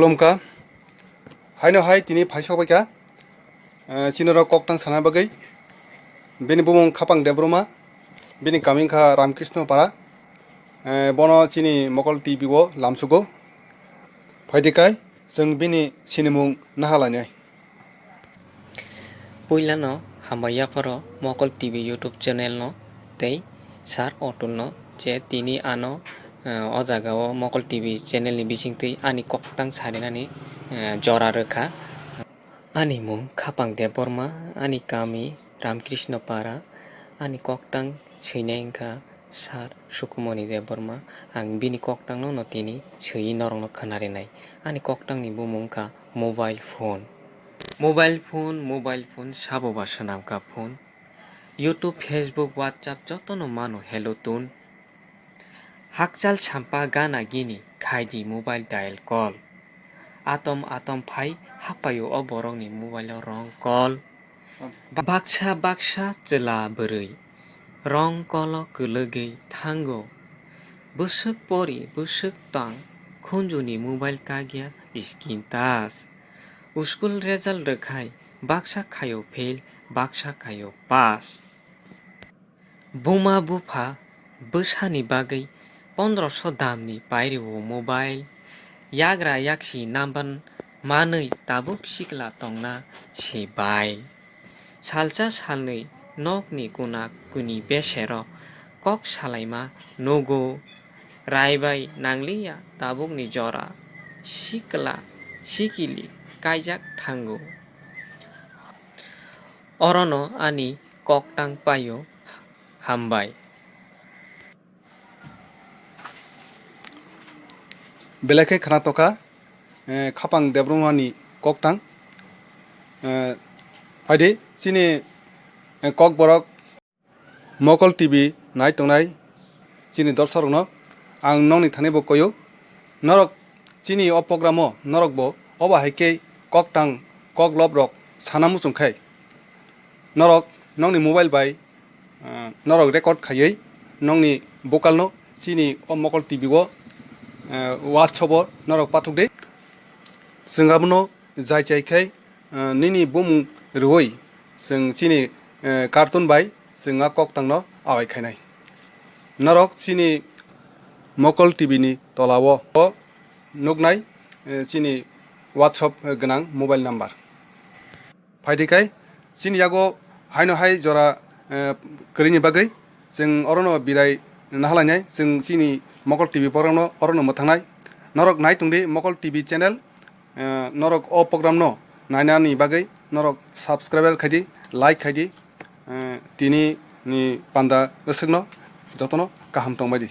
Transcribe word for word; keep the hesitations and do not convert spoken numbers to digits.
Khulumkha. Haino hai tini phaisok baikha, eh, chini rok koktang sana bagwi. Bini bumung Khapang Debbarma, bini kami wngkha Ramkrishna Para. Eh, bono chini Mokol T V o lamsugo. Phaidi kai, chwng bini sinimung nahalainai. Puilano hambai yapharo Mokol T V YouTube channel no tei Sir Otul no je tini ano, eh, o jaga o Mokol T V channel ni bisingtwi ani koktang sarinani, eh, jora rwkha. Ani mung Khapang Debbarma, ani kami Ramkrishna Para, ani koktang swinai wngkha Sir Sukumoni Debbarma. Ang bini koktangno no tini swiwi norokno khwnarinai. Ani koktangni bumung wngkha mobile phone. Mobile phone, mobile phone, sabo ba swnamkha phone. YouTube, Facebook, WhatsApp jotono mano hello tune. Hakchal sampa gana gini khaidi mobile dial call. Atom atom phai hapaio o borokni mobile o wrong call. Baksa baksa chwla bwrwi wrong call o kwlwgwi thango. Bwswk pori bwswk tang khunjuni mobile kagya screen touch. School result rwkhai baksa khaio fail, baksa khaio pass. Buma bupha bwsani bagwi pondroso damni pairio mobile, yagra yaksi number manwi tabuk sikla tongna se bai. Salsa salnwi nokni kuna kuni besero kok salaima nugo, raibai nangliya tabukni jora, sikla sikili kaijak thango. Orono ani koktang paio, hambai. Belai khe khna tokha, eh, Khapang Debbarmani koktang. Eh, phaidi chini, eh, kokborok Mokol T V nai tongnai chini dorsorokno ang nokni thani bo koyo. Norok chini o program o norok bo obo hai khe koktang koklop rok sana muchung khai norok nokni mobile bai, ah, norok record khaiwi nokni vocal no chini o Mokol T V o, ah, WhatsApp o norok pathuk di. Chwng abono jai chai khai, ah, nini bumung rwui chwng chini, eh, cartoon bai chwng a koktang no awai khainai. Norok chini Mokol T V ni tola o, o nuknai, eh, chini WhatsApp, eh, gwnang mobile number. Phaidi khai chini yago haino hai jora, eh, kwrwini bagwi chwng orono birai nahalainai, chwng chini Mokol T V program no orono mwthangnai. Norok nai tongdi Mokol T V channel, eh, norok o program no nainani bagwi norok subscribe khaidi, like khaidi, eh, tini ni panda bwswkno jotono kaham tongbaidi.